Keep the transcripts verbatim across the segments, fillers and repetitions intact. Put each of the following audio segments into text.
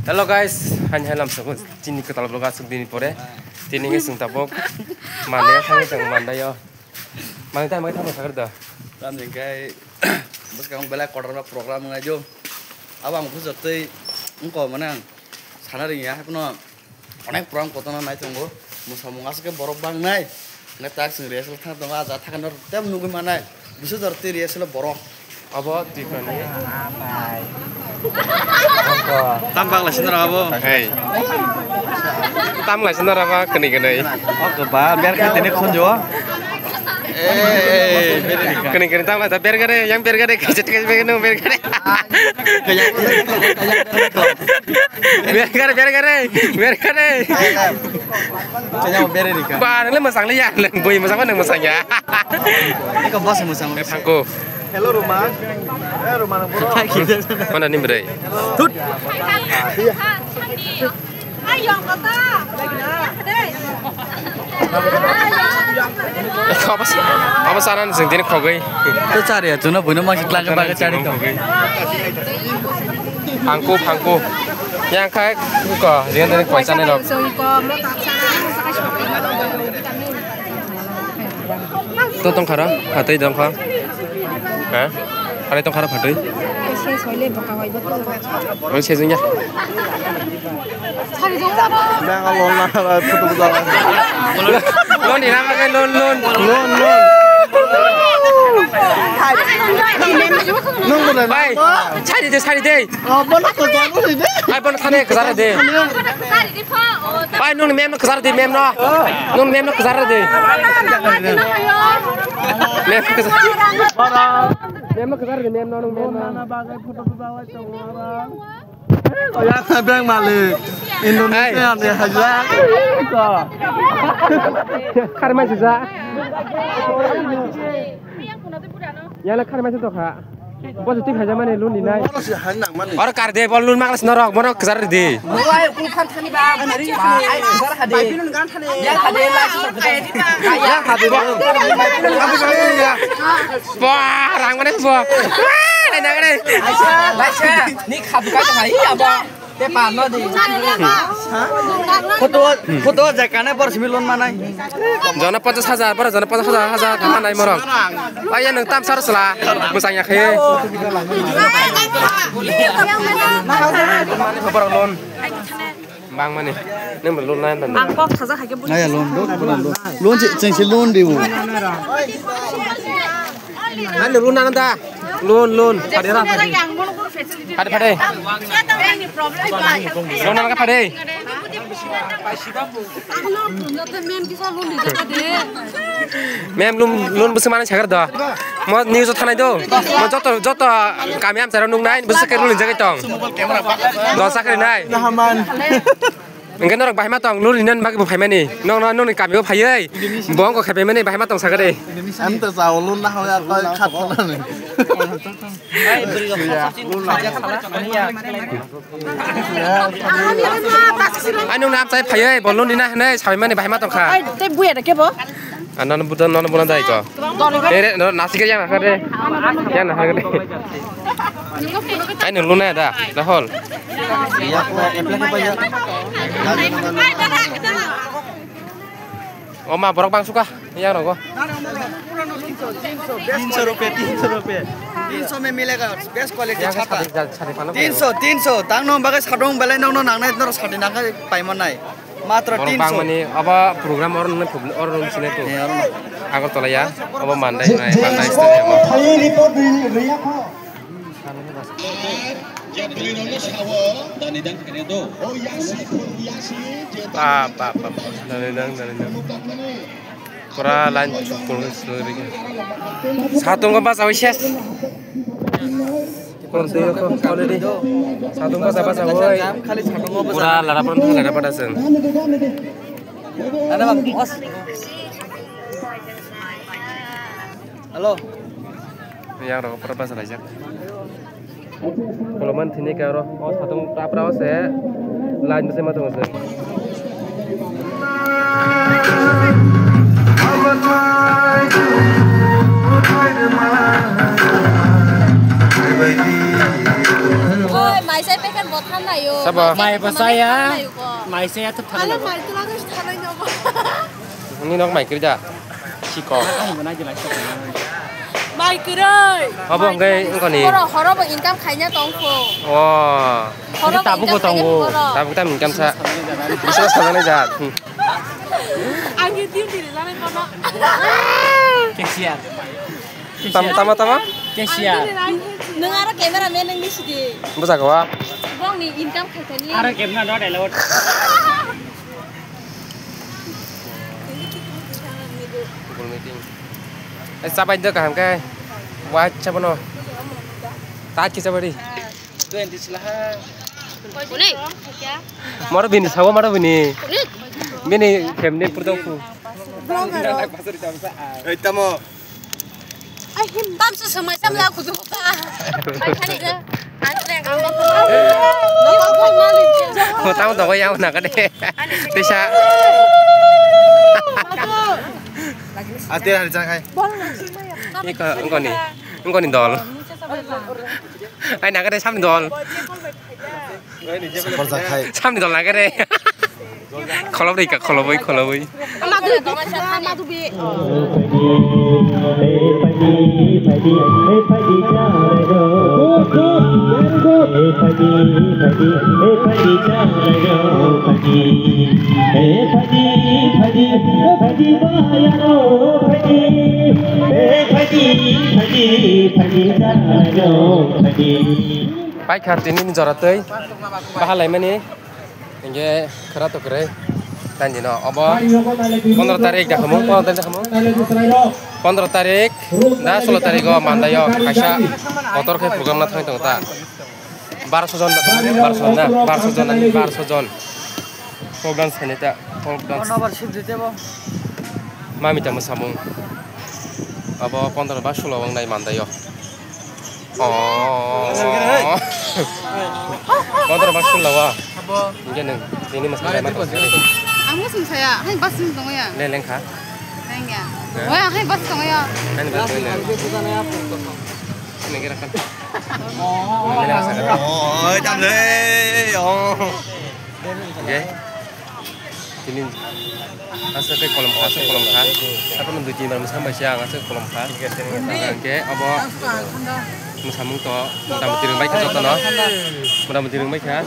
Hello guys, haini hai lamsok chini kwtal vlog aswk dini pore. Tini nge sung tabok mane thang tang mandayo. Mane ta mai thang sakar da. Tamni kai bwskang belai kotor ba program ngai jo. Abo ang bujak tei wngko mane ang sana ringya haikno. Onek program kotorno nai tongo. Mwsamung aswk khe borok bangnai. Hwnwi tak chwng rehearsal thang tongo, ah jaga thangkhe norok tei nugwi mannai. Bwswk jora twi rehearsal borok. Abo Tripurani. Tam baglaisi norok abo. Hey. Tam laisi norok abo kwnwi kwnwi. O kwba, ber khe tini khunju. Kwnwi kwnwi tam laisa bergare, yang bergare, kaisa kaisa bergare, nung bergare. Bergare, bergare, bergare. Kaya bere ni ka. Ba, nang le masang le ya, nang bui masang, nang masang ya. Eko boss masang. Thangko. Hello, Ruma. Eh, Ruma, nang bro. Mana ni brai? Tut. Apa, apa saran sing tini khogoi? To chari ya, chuna buino ma kitlang ka baga chari to. Phangko, phangko. Yang khai ko, riyan tini koi chani rok. To tong khara, hatai dong kha. Ha? Hatai tong khara phatwi. Oi, sejeng ya. Bang alon na, photo buka. Lon ni nama kai lon, lon. Lon, lon. Nung bener. Bai, sari de, sari de. Oh, bono to jago ni de. Ai, bono thane kazara de. Bai, nung mem no kazara de, mem no. Nung mem no kazara de. Mem kazara. Mem no kazara de, mem no, nung mem no. Yang bang malik Indonesia ni hajar. Karma sisa. Yang le karma sisa to kha. Bo twi phaijak mani lun ni nai. Oro kar de, bol lun maglas norok, bono kazar di. Bo ai kul khan thani ba, mari ba, ai kazar hade. Yang hade la. Yang hade ba. Bo, rang mane bo. Nai nang ne. Aisa, aisa. Ni khadu ka hai abo. Te pa no di. Photo, photo je kane bor simi lon manai. Jona pachas hajar, bor jona pachas hajar, hajar manai morok. Aya nang tam sar sala, bwsang ya khe. Borok lon. Bang mani. Nang lon nai dan. Ang kok saja kha khe. Naya lon do, lon do. Lon se, cheng se lon de bo. Ani lun nang da. Lun, lun. Phade ra, phade. Phade, phade. Lun nang ka phade. Mem lun, lun bwswk manwi sakar da. Mo news o thanai do. Mo joto, joto kami amchara nung nai, bwswk khe lun jagwi tong. Dol sakri nai. Nahaman. Hingke norok bahai ma tong, lun rinani bagwi bo phaimani. Nokno nokni kamio phaiwi, bo wngkha khe phaimani bahai ma tong sakha de. Ang to jao lun na hoi, a koi khat na ni. Ai nokni amchai phaiwi, bo lun rina hinwi sabaimani bahai ma tongkha. Ai, tei buya da kebo? Ano no buda, no no buda dai ko. Ere, no, nasike yang nakha de. Yang nakha de. Ai no luna da, Rahul. O ma borok bang suka, yang rogo. Tinsho rupiah, tinsho rupiah. Tinsho mein milega, best quality chhata. Tinsho, tinsho. Tang nong bagai sadong belai nong no nangnai, nor sadi nangkai paimanai. Matro tinsho. Bang mani abo program or nung, or nung sini tu. Agartala ya, abo Mandai nai, Mandai stadium. Ba, ba, ba, ba. Dani dang, dani dang. Pura line chukul suri. Satung ko bas awis ses. Kon twi ko already. Satung ko bas awis. Pura lara pura lara pada sen. Hello. Yang rok pura bas laijak. Koloman thini ke oro, o satung tapra o se line bwsai ma tongo se. Oi, maisai pekhan botha. Sabo. Mai bo saya. Mai saya thep thanai. Nini nok mai kiri da. Siko. Mai kwrwi. Abo hwnkhe wngkoni. Horo, horo bo income khaina tongkho. Oh. Horo bo tabuk bo income khaina tongo. Horo. Tabuk tam income sa. Bisa sa nang ja. Ang ke duty rijak nai kono. Cashier. Tam, tama, tama? Cashier. Nwng aro camera man nwng ni sidi. Bwsa kho. Bongni income khaikani. Aro camera not allowed. Google Meeting. Eh, sabai do kaham kai. Watch sabono. Ta ki sabari. Moro bini sawo, moro bini. Bini family purdo ku. Ei, tamo. Tam su samai sam la kudu ka. Mo tamo dogo yau na kade. Tisa. Ate hari jangai. Iko, ingkoni, ingkoni dol. Ai, nagare samni dol. Samni dol nagare. Kholobri ka, kholoboi, kholoboi. Paikha tini ni jora twi baha laimani. Hingke khera to kwrwi. Tani no obo pondro tarik da khamung, pondro tarik da khamung. Pondro tarik da solo tarik o mandaio kaisa kotor khe program na thang tongo ta. Barso jon da khamung, barso jon na, barso jon, barso jon. Folk dance khainai ta, folk dance. Mami tamo samung. Abo pondro ba solo wngnai mandaio. Oh. Kotor bus sung lawa. Abo. Hingke nung, tini mas kaya mato. Ang mo sung saya, hai bus sung tongo ya. Le lengkha. Lengya. Wah, hai bus tongo ya. Hai bus tongo ya. Ini kira kan. Oh, jam deh. Oh. Oke. Tini aswk khe kolom kha, aswk kolom kha. Haphano dui tin bar mwsam bai se ang aswk kolom kha. Hingke abo mwsamung to motamuti rwngbai kha jotono. Motamuti rwngbai kha.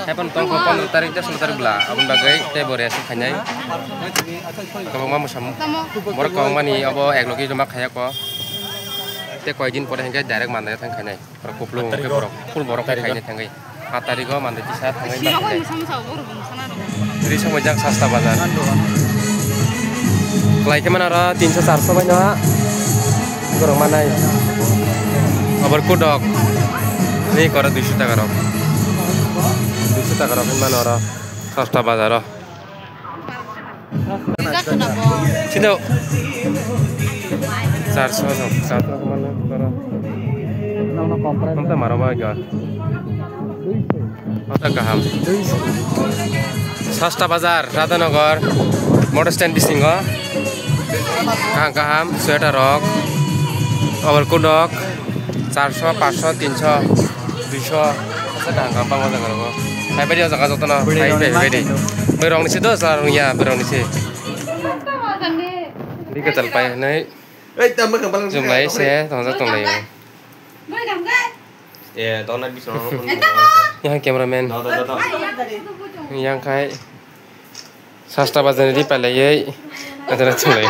Haphano tongkha pondro tarik, solo tarik bwla. Aboni bagwi tei bo rest khainai. Kwbangma mwsamung. Borok kwbangmani abo ek logi joma khaiya kho. Tei koi din pore hingke direct mandaio thang khainai. Borok kupulung khe borok, full borok khe khaina thangwi. Aat tarikh o manwi kisa thangwi. Twi songwi jak sasta bazar. Kwlai khe mano oro tinso charso bai no. Borok manai. Abor kudok. Ni koro duiso taka rok. Duiso taka rok mano oro sasta bazar o. Sino? Charso no, charso no mano, toro. Nokta maro ba ga. Nokta kaham. Sasta bazar, Radhanagar, motor stand bisingo. Kaham kaham, sweater rok, overcoat rok. Charso, paso, tinso, duiso. Asa kaham kaham bangma jaga rogo. Hai bai di o jaga jotono. Hai bai bai di. Berong ni si do sar ya berong ni si. Di ketal pai nai. Ei tam bang bang. Jumlai se tong jak tong lai. Eh, tong na bisong. Yang cameraman. Yang kai. Sasta bazar ni ri palaiwi. Adara chulai.